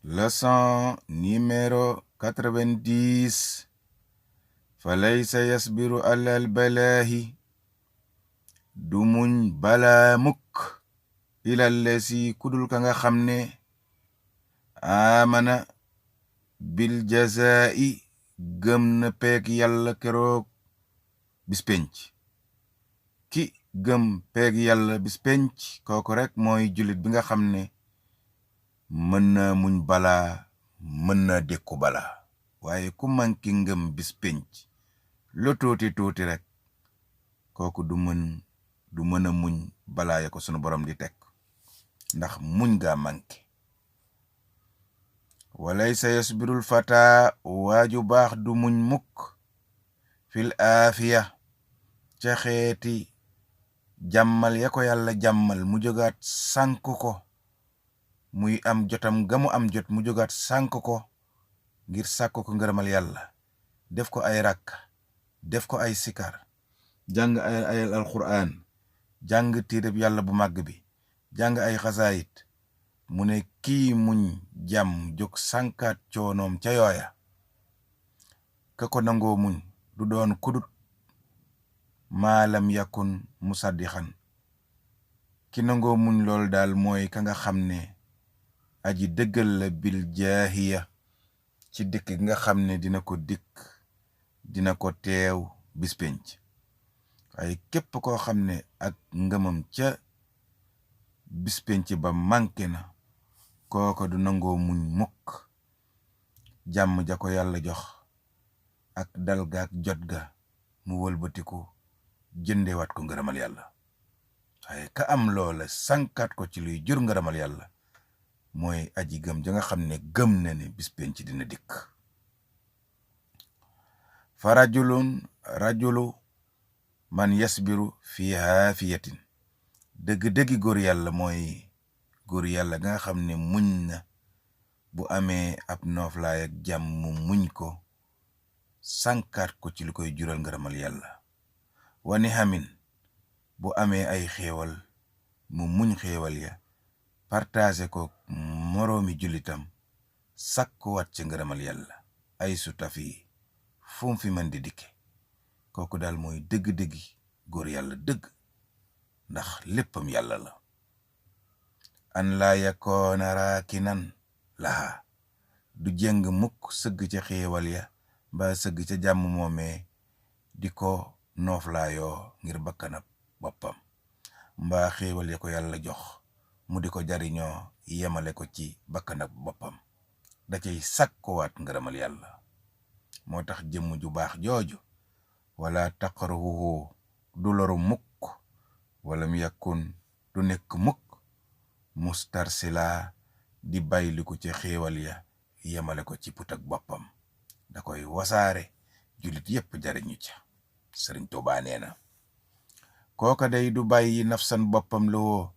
Leçon numéro 90. Falaysa yasbiru alal balaahi. Du muñ balaa mukk ilal lesi kudul ka nga xam ne amana bil jazaa'i gëm na peeg yàlla keroog bis penc. Ki gëm peeg yàlla bis penc kooku rek mooy jullit bi nga xam ne mën na muñ balaa mën na dékku balaa. waaye ku manki ngëm bis penc lu tuuti rek kooku du mën a muñ balaa ya ko sunu borom di teg ndax muñ gaa manki. walaysa yasbirul fata waaju baax du muñ mukk fil aafiya ca xeeti jàmmal ya ko yàlla jàmmal mu jógaat sànk ko, muy am jotam ga mu am jot mu jógaat sànk ko ngir sàkk ko ngërëmal yàlla, def ko ay rakk, def ko ay sikar, jàng ay alquran, jàng téereb yàlla bu màgg bi, jàng ay xasaayit. mu ne kii muñ jàmm jóg sànkaat coonoom ca yooya, ka ko nangoo muñ du doon kudut maalam yakun musaddixan. ki nangoo muñ lool daal mooy ka nga xam ne aji dëggal la bil jaahiya ci dikk gi nga xam ne dina ko teew bis penc. waaye képp koo xam ne ak ngëmam ca bis penc ba manqué na, kooko du nangoo muñ mukk jàmm ja ko yàlla jox ak dal ga ak jot ga mu wëlbatiku jëndewaat ko ngërëmal yàlla. waaye ka am loola sànkaat ko ci luy jur ngërëmal yàlla mooy aji gëm ja nga xam ne gëm na ne bis penc dina dikk. fa rajulu man yasbiru fi haafiyatin. dëgg-dëggi góor yàlla mooy góor yàlla nga xam ne muñ na bu amee ab nooflaay ak jàmm mu muñ ko sànkaat ko ci lu koy jural ngërëmal yàlla. wani xamin bu amee ay xéewal mu muñ xéewal ya partagé ko moroomi jullitam sàkkuwaat ci ngërëmal yàlla ay su tafi fu mu fi mën di dikke. kooku daal mooy dëgg-dëggi góor yàlla dëgg, ndax léppam yàlla la. an laa yakoona raakinan laha. du jëng mukk sëgg ca xéewal ya mbaa sëgg ca jàmm moomee di ko nooflaayoo ngir bakkanab boppam, mbaa xéewal ya ko yàlla jox mu di ko jariñoo yemale ko ci bakkanab boppam. da cay sàkkuwaat ngërëmal yàlla. moo tax jëmm ju baax jooju wala taqrahuhu du loru mukk walam yakun du nekk mukk mustarsila di bayliku ci xéewal ya yemale ko ci put ak boppam. da koy wasaare jullit yépp jariñu ca. Sëriñ Tuubaa nee na kooka day du bàyyi nafsan boppam la woo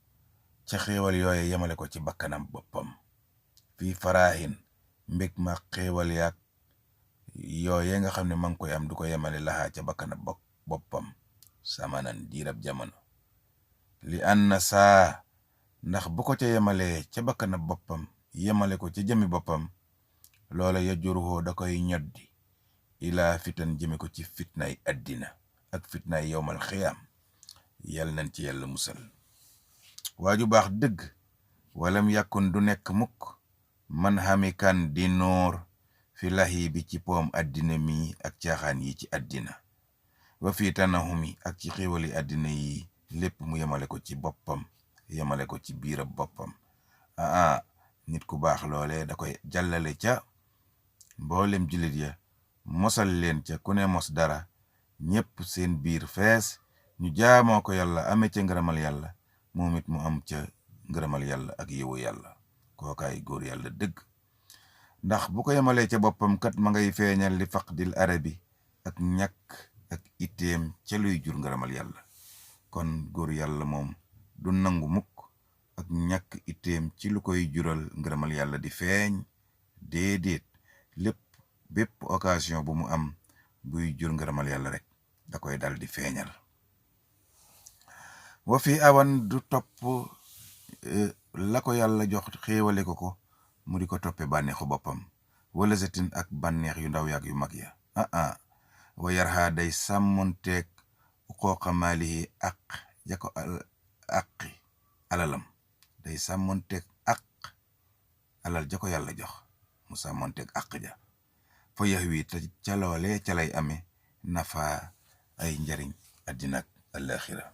ca xéewal yooye yemale ko ci bakkanam boppam. fii faraahin mbég ma xéewal yaak yooye nga xam ne ma ngi koy am du ko yemale laxaa ca bakkanam boppam samanan diirab jamono. li anna saa ndax bu ko ca yemalee ca bakkanam boppam yemale ko ca jëmi boppam, loola yajuruhoo da koy ñoddi ilaa fitan jëme ko ci fitnaay addina ak fitnaay yowmal xiyaam. yal nañ ci yàlla musal. waaju baax dëgg walam yàkkun du nekk mukk man xamikan di noor fi laxi bi ci poom addina mi ak caaxaan yi ci addina, wa fi tanahumi ak ci xéwali addina yi lépp mu yemale ko ci boppam, yemale ko ci biirab boppam. nit ku baax loole da koy jàllale ca mboolem jullit ya, mosal leen ca ku ne mos dara, ñépp seen biir fees ñu jaamoo ko yàlla amee ca ngërëmal yàlla, moom it mu am ca ngërëmal yàlla ak yiwu yàlla. kookaay góor yàlla dëgg. ndax bu ko yemalee ca boppam kat ma ngay feeñal li faqdil arabi ak ñàkk ak itteem ca luy jur ngërëmal yàlla. kon góor yàlla moom du nangu mukk ak ñàkk itteem ci lu koy jural ngërëmal yàlla di feeñ. déedéet, bépp occasion bu mu am buy jur ngërëmal yàlla rek da koy dal di feeñal. wa fi awan du topp la ko yàlla jox xéewale ko mu di ko toppe bànneexu boppam wala zatin ak bànneex yu ndaw yaag yu mag ya wa yarha day sàmmonteeg uqooqa maalihi aq ja ko aqi alalam day sàmmonteeg aq alal ja ko yàlla jox mu sàmmonteeg aq ja fa yax wi te ca loolee ca lay amee nafa ay njariñ àddina ak alaxira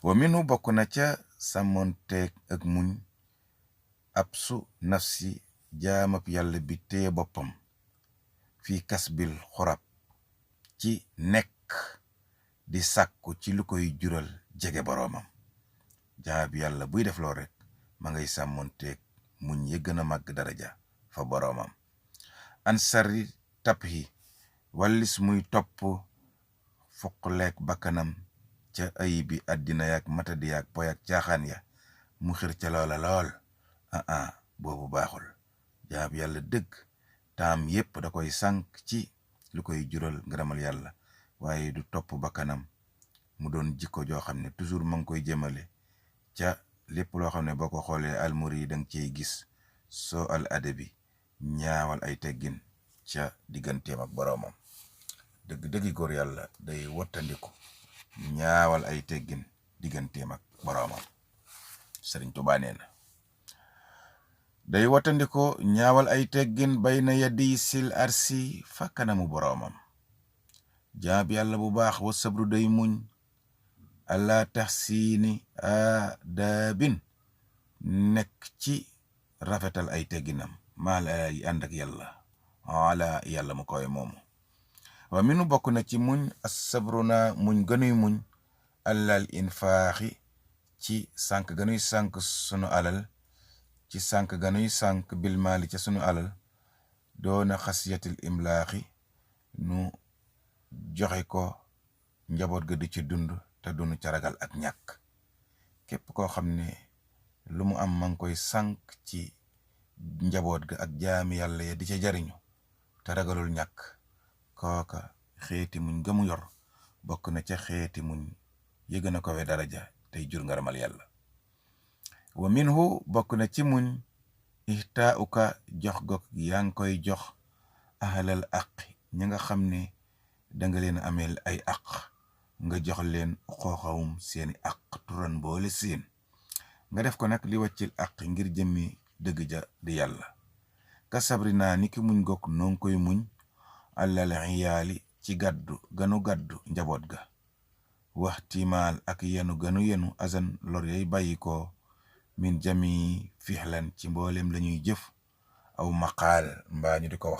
wa minu bokk na ca sàmmonteeg ak muñ ab su nafsi jaamab yàlla bi téye boppam fii kasbil xurab ci nekk di sàkku ci lu koy jural jege boroomam jaamab yàlla buy def loo rek ma ngay sàmmonteeg muñ ye gën a màgg daraja fa boroomam an sarri taphi wallis muy topp fuqleek bakkanam ca ayibi àddina yaak matadi yaak poy ak caaxaan ya mu xir ca loola lool boobu baaxul jaamab yàlla dëgg taam yépp da koy sànk ci lu koy jural ngërëmal yàlla waaye du topp bakkanam mu doon jikko joo xam ne toujours ma ngi koy jëmale ca lépp loo xam ne boo ko xoolee almuri yi danga ciy gis soo al adabi ñaawal ay teggin ca digganteem ak boroomam dëgg-dëggi góor yàlla day wattandiku ñaawal ay teggin digganteem ak boroomam Sëriñ Tuubaa nee na day watandiko ñaawal ay teggin bayna yadi sil arsi fa kanamu boroomam jaab yàlla bu baax wa sabru day muñ ala taxsiini aadaabin nekk ci rafetal ay tegginam maal ay ànd ak yàlla ala yàlla mu koy moomu wa minu bokk na ci muñ as sabru na muñ gënuy muñ alal infaaxi ci sànk gënuy sànk sunu alal ci sànk ganuy sànk bil maali ca sunu alal doona xasiyatil imlaaxi nu joxe ko njaboot ga di ci dund te dunu ca ragal ak ñàkk képp koo xam ne lu mu am ma ngi koy sànk ci njaboot ga ak jaami yàlla ya di ca jariñu te ragalul ñàkk kooka xeeti muñ ga mu yor bokk na ca xeeti muñ yëgë na ko we daraja tey jur ngaramal yàlla wa minhu bokk na ci muñ ihtaauka jox gog yaa ngi koy jox ahalal aq ñi nga xam ne danga leen ameel ay aq nga jox leen xooxawum seeni aq turan boole seen nga def ko nag li wàccil aq ngir jëmmi dëgg ja di yàlla ka sabri naa ni ki muñ gog noo ngi koy muñ alal iyaali ci ganu gàddu njaboot ga wax timaal ak yenu ganu yenu azan lor yay bàyyi ko min jami fixlan ci mboolem lañuy jëf aw maqaal mbaa ñu di ko wax